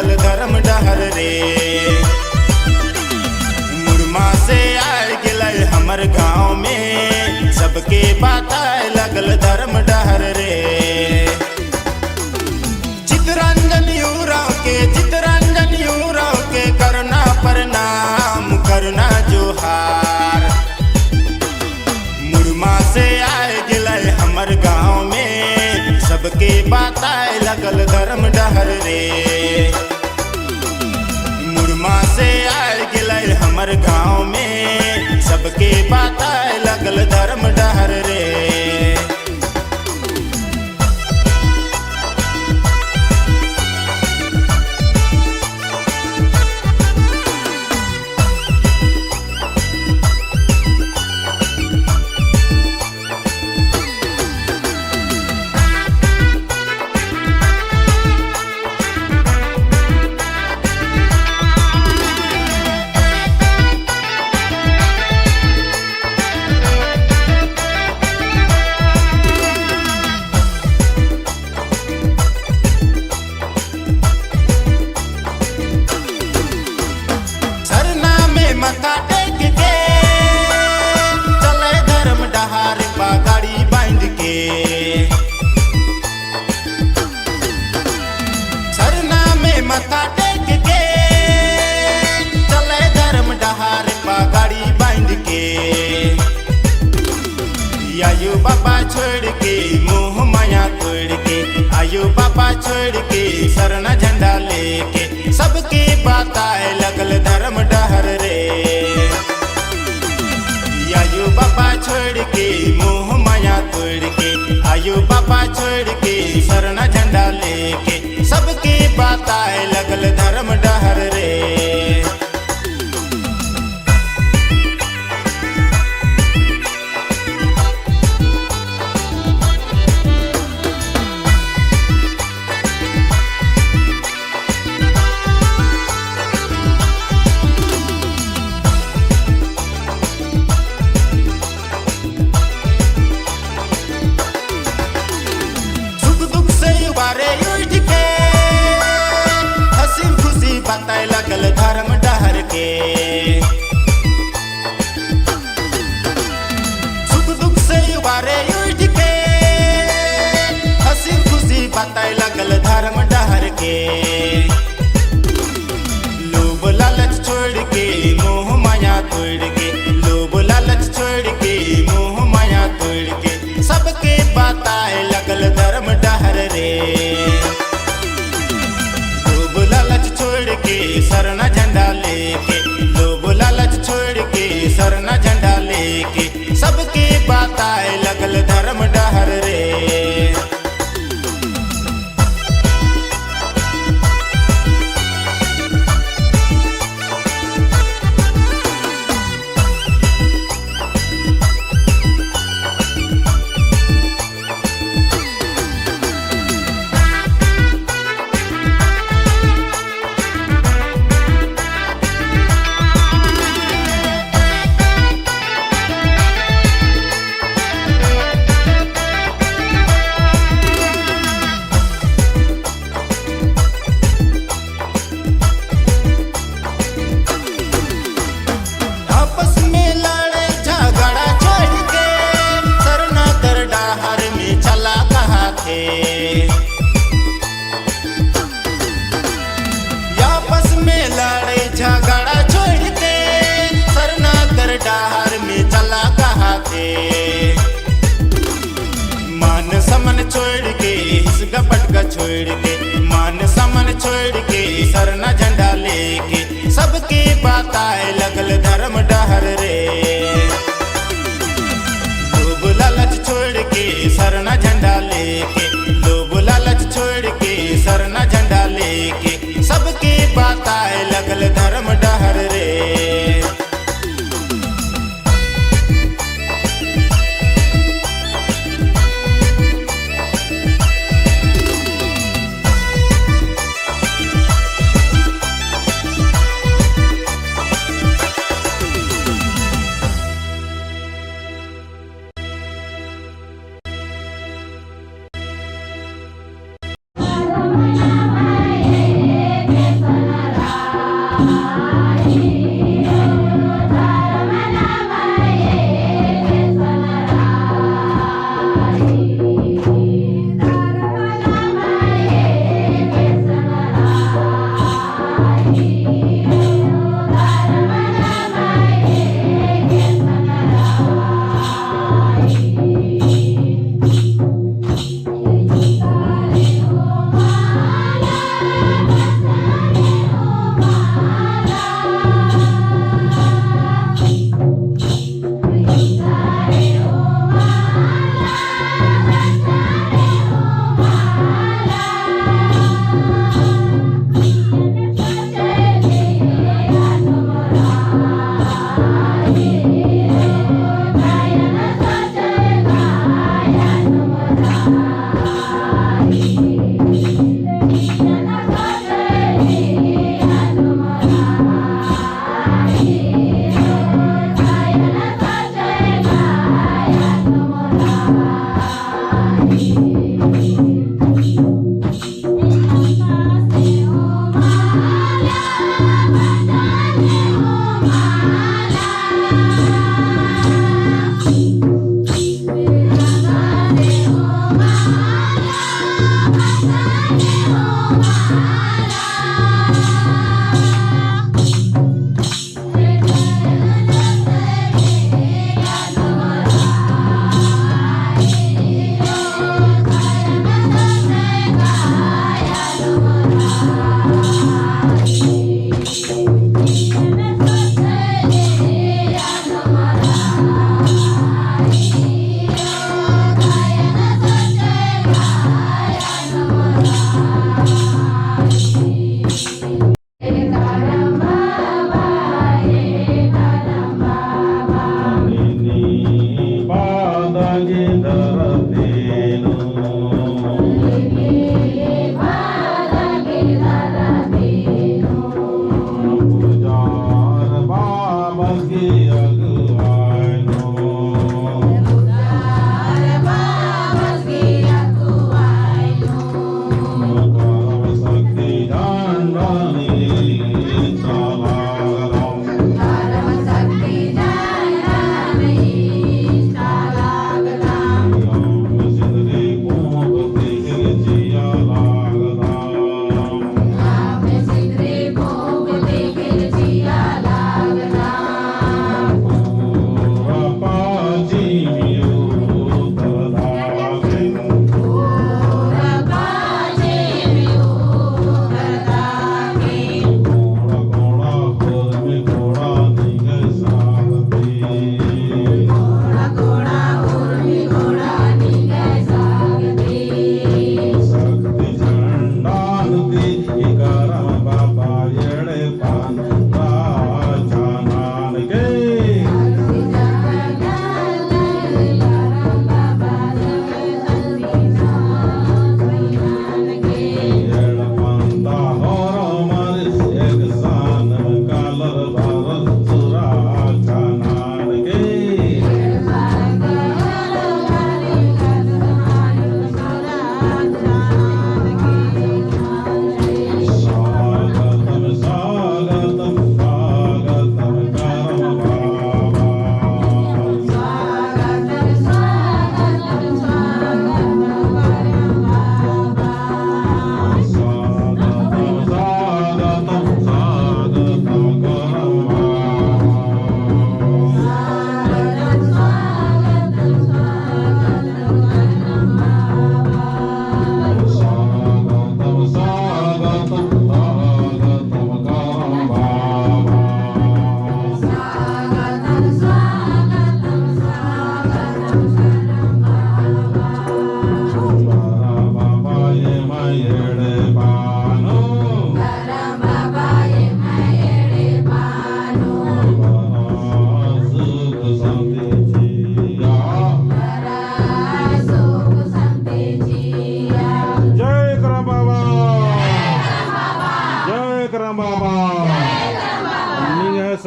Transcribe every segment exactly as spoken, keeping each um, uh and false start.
धर्म डहर रे। मुड़मा से आए गेलय हमर गाँव में, सबके बताए लगल धर्म डहर रे। चितरंजन उराँव के, चितरंजन उराँव के करना प्रणाम, करना जोहार। मुड़मा से आए गेलय हमर गाँव में, सबके बताए लगल धर्म डहर रे। मुड़मा से आए गेलय हमर गाँव में, सबके बताए लगल धर्म डहर रे। सरना में मत्था टेक के, चले धर्म डहार पगड़ी बांध के। सरना में मत्था टेक के, चले धर्म डहार पगड़ी बांध के। आयो बाबा छोड़ के, मोह माया तोड़ के, आयो बाबा छोड़ के, सरना झंडा लेके, सबके बताए लगल धर्म डहर रे। आयो बाबा छोड़ के, मोह माया तोड़ के, आयो बाबा छोड़ के, सरना झंडा लेके, सबके बताए लगल धर्म डहर रे। सुख दुख से उबारे उठ के, हँसी खुशी बताए लगल धर्म डहर के। सुख दुख से उबारे उठ के, हँसी खुशी बताए लगल धर्म डहर के। लोभ लालच छोड़ के, मोह माया तोड़ के, लोभ लालच छोड़ के, मोह माया तोड़ के, सबके बताए लगल धर्म डहर रे। लोभ लालच छोड़ के, सरना झंडा लेके, लोभ लालच छोड़ के, सरना झंडा लेके, सबके बताए लगल धर्म डहर रे। आपस में लड़े झगड़ा छोड़ के, सरना कर डहर में चला कहा थे। आपस में लड़े झगड़ा छोड़ के, सरना कर डहर में चला कहा थे। मान सम्मान छोड़ के, हिसका पटका छोड़ के, मान सम्मान छोड़ के, सरना झंडा लेके, सबके बताए लगल धर्म डहर रे। लोभ लालच छोड़ के, सरना झंडा लेके, लोभ लालच छोड़ के, सरना झंडा लेके, सबके बताए लगल धर्म डहर रे।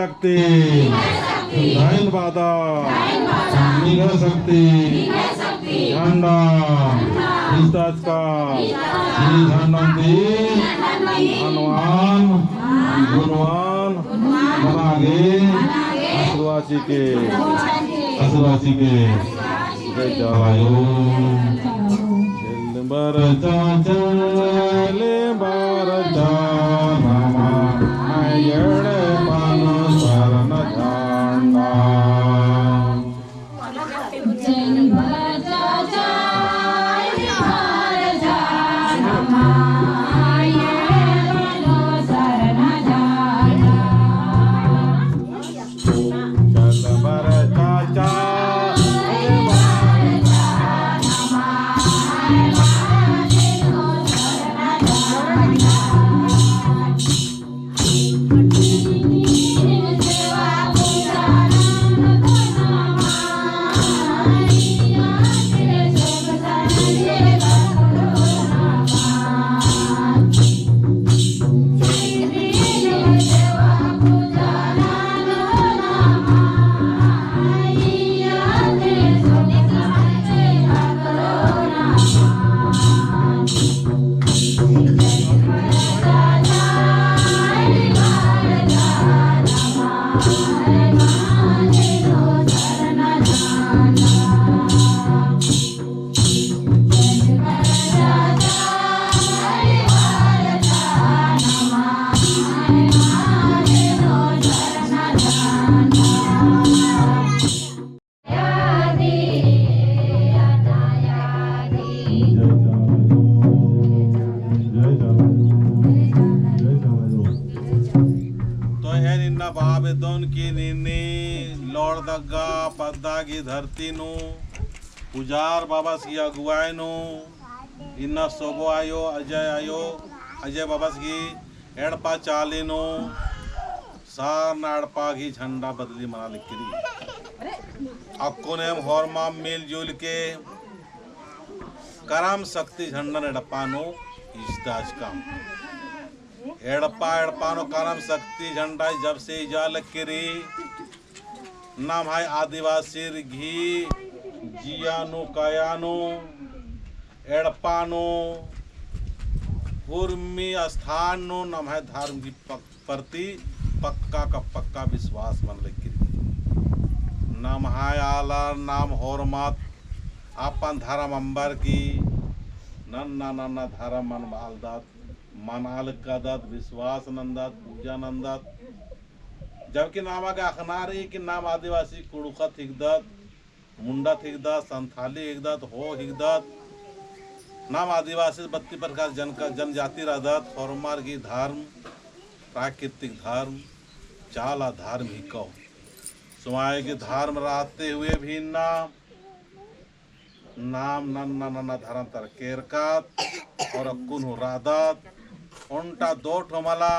शक्ति, धाइन बादा, निंग्है शक्ति, झंडा, इजताचका, ई झंडन ती, हनुमान, गुणवान, मना गे, आशीर्वाद चिके, आशीर्वाद चिके, जय जलायो। एल्बर चाचा, एल्बर चाचा, नमा, आयड़ पानो सरना झंडा। तो एन इन्ना बआ बेद्दोन कि निन्नी लोहरदगा पद्दा गही धरती नू पुजार बाबस गही अगुवाई नू इन्ना सोबो आयो, अजय आयो, अजय बाबस गही एड़पा चाली नू सरना एड़पा गही झंडा बदली मना लगी रई। अक्कुन एम होरमा मिलजुल के करम शक्ति झंडन एड़पा नू इजताचकम। एड़पा एड़पा नू करम शक्ति झंडा जब से इजा लगी रई, नम्है आदिवासिर गही जिया नू, काया नू, एड़पा नू, उर्मी स्थान नू नम्है धर्म गही पक-, प्रति पक्का का पक्का विश्वास मना लगी रई। नम्है आलर नाम होरमत अपन धर्म अम्बर की नन्ना नन्ना धर्म मना बअलदत, मना लगदत, विश्वास नन्दत, पूजा नन्दत। जबकि नाम आगे अख़ना रई कि नाम आदिवासी कुँड़ुख़त हिकदत, मुंडत हिकदत, संथाली हिकदत, हो हिकदत। नाम आदिवासी बत्ती प्रकार जन का, जनजाति रअदत, होरमर गही धर्म, प्राकृतिक धर्म, चाला धर्म हिको। समाज गही धर्म रहते हुए भी इन्ना नाम नन्ना नन्ना धर्म तर केरकत और अक्कुन हूँ रअदत, ओन्टा दो ठो मला,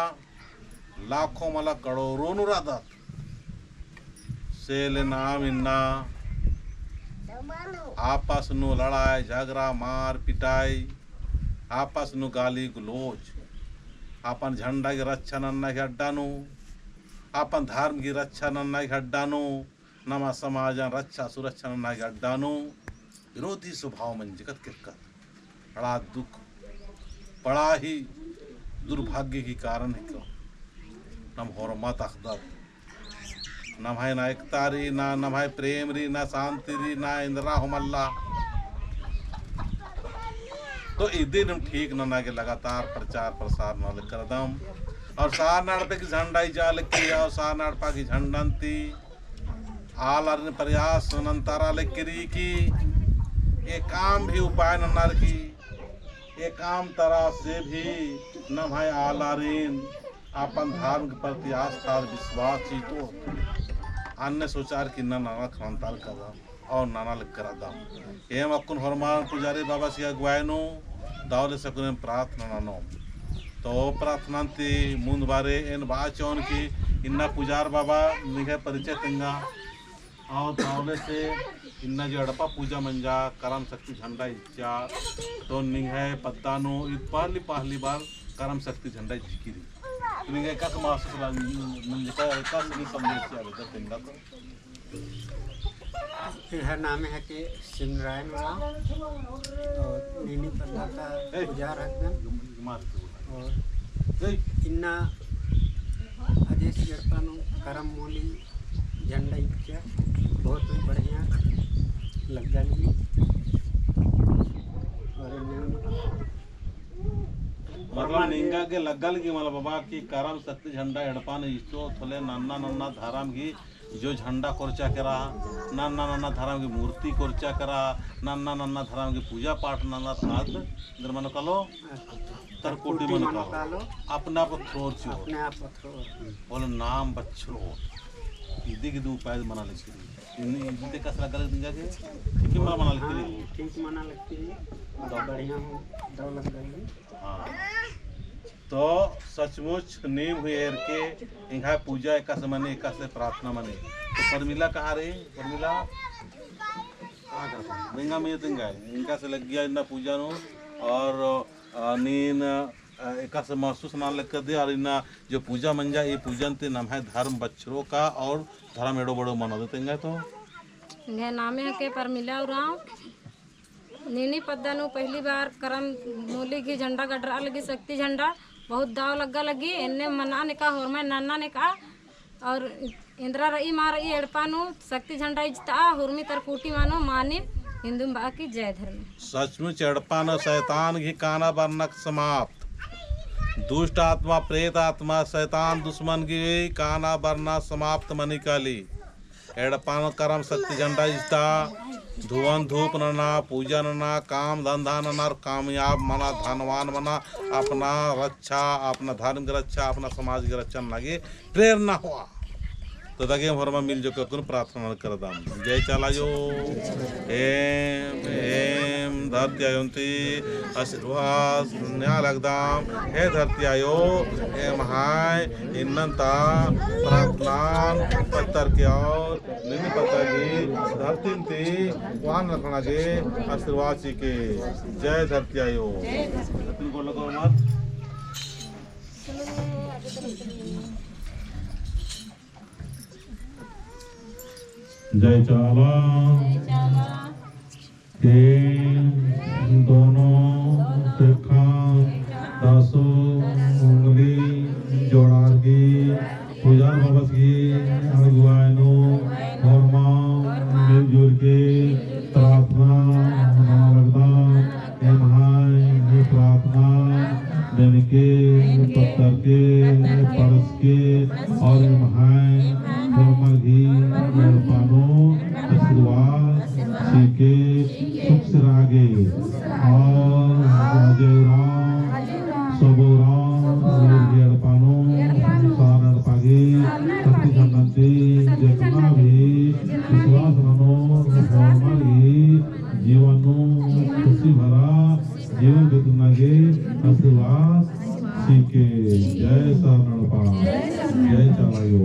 लाखों मला, करोड़ों नू रअदत। से ले नाम इन्ना आपस नू लड़ाई झगड़ा मार पिटाई, आपस नू गाली गलौज, अपन झंडा गही रक्षा नन्ना गही अड्डा नू, अपन धर्म गही रक्षा नन्ना गही अड्डा नू, नमा समाजन रक्षा सुरक्षा नन्ना गही अड्डा नू विरोधी स्वभाव मंजकत केरकत। बड़ा दुख, बड़ा ही दुर्भाग्य की कारण हिको। नम होरमत अख़दत, नम्है ना एकता रई, ना नम्है प्रेम रई, ना शांति रई, ना एन्दरा हूँ मल्ला। तो इदिन ठीक नन्ना गे लगातार प्रचार प्रसार नना लगदम। और सरना एड़पा गही झंडा इजा लगी रई, और सरना एड़पा गही झंडन ती आलारिन प्रयास नन्तरा लगी रई कि एकाम भी उपाय नन्नर की एकाम तरा से भी नम्है आलारिन अपन धर्म के प्रति आस्था और विश्वास चितो अन्य सोचार की नन्ना नन्ना खनन्तर कदम और नना लगदम। एम अक्कुन होरमर पुजारी बाबस गही अगुवाई नू दव ले सकुन एम प्रार्थना ननोम। तो प्रार्थना ती मुन्द बारे एन बाचोन कि इन्ना पुजार बाबा निंग्है परिचय तेंगा और दव ले से इन्ना जो एड़पा पूजा मंजा करम शक्ति झंडा इज्जा तो निंग्है पद्दा नू ईद पहली पहली बार करम शक्ति झंडा इज्जकी रई। निंगा एकासे महसूस रआ, मंजका एकासे नीम संदेश चिआ बेद्दर तेंगा तो। एंग्है नामे हिके शिवनारायण उराँव और नीनी पद्दा ता ए, पुजार हिकदन। जुमार के बोला। और ए। इन्ना अदेस एड़पा नू करम मूली झंडा इच्चा बहुत ही बढ़िया लग्गा लगी। और इन्ना मतलब निंगा गे लग्गा लगी मला बाबा कि करम शक्ति झंडा एड़पा नू इच्चो थोले नन्ना नन्ना धरम गही जो झंडा कोरचा केरा, नन्ना नन्ना धरम गही मूर्ति कोरचा केरा, नन्ना नन्ना धरम गही पूजा पाठ नन्ना आद, इधर मनो कालो, तरकोटी मनो कालो। अपने आप थ्रोर चिओर। अपने आप थ्रोर। बोले नाम बछरोर। इदी गे दू उपाय मना लगती। इन्ने, इन्ने ते कस लग्गा लगी निंगा गे? ठीक मना, मना लगती। हाँ, ठीक मना लगती। बहुत बढ़िया हो, दव लग्गा लगी। हाँ। तो सचमुच नीम हूँ एरके एंग्है पूजा एकासे मनी, एकासे प्रार्थना मनी। तो परमिला कहाँ रई? परमिला? निंगा में तिंगा, एंग्है से लग्गिया इन्ना पूजा नू और, अ, नीन, अ, एकासे महसूस नना लगदी और इन्ना जो पूजा मंजा, ई पूजन ती नम्है धर्म बछरो का और धर्म एड़ो बड़ो मनो दे तेंगा तो। एंग्है नामे हिके परमिला उराँव। नीनी पद्दा नू पहली बार करम मूली गही झंडा गड़रआ लगी, शक्ति झंडा। बहुत दव लग्गा लगी। एन्ने मना नेका होरमा नन्ना नेका और एन्दरा रई मा रई एड़पा नू शक्ति झंडा इजता, हुरमी तरकुटी मनो मानिम। हिन्दू बआ की जय धर्म। सचमुच एड़पा नू शैतान गही काना बरना समाप्त, दुष्ट आत्मा, प्रेत आत्मा, शैतान दुश्मन गही काना बरना समाप्त मनी काली। एड़पा नू करम शक्ति झंडा इजता, धुवन धूप नना, पूजा नना, काम धंधा नना और कामयाब मना, धनवान मना, अपना रक्षा, अपना धर्म की रक्षा, अपना समाज की रक्षा नना गे प्रेरणा होआ। तो दगे होरमा मिलजुल के अक्कुन प्रार्थना करदम। जय चाला आयो। एम, एम धरती आयोन ती आशीर्वाद नेआ लगदम। हे धरती आयो, एम्है इन्नन ता प्रार्थनान पत्तर के और नीनी पद्दा गही धरतीन ती वान रखना गे आशीर्वाद चिके। जय धरती आयो। धरतीन को लगो मत। जय चाला। जय चाला। एन दोनों तेखा दसो उंगली जोड़ार की पुजार बाबस गही अगुवाई नू होरमा मिलजुल के प्रार्थना नना लगदम। एम्है प्रार्थना मेनके पत्तर के परस के और एम्है होरमा गही एड़पा नू आशीर्वाद चिके सुख से रआ गे। और अजय उराँव, सबो उराँव, एड़पा नू, सरना एड़पा गही शक्ति झंडा ती जेतना भी विश्वास ननो होरमा गही जीवन नू खुशी भरा जीवन बितना गे आशीर्वाद चिके। जय सरना एड़पा। जय चाला आयो।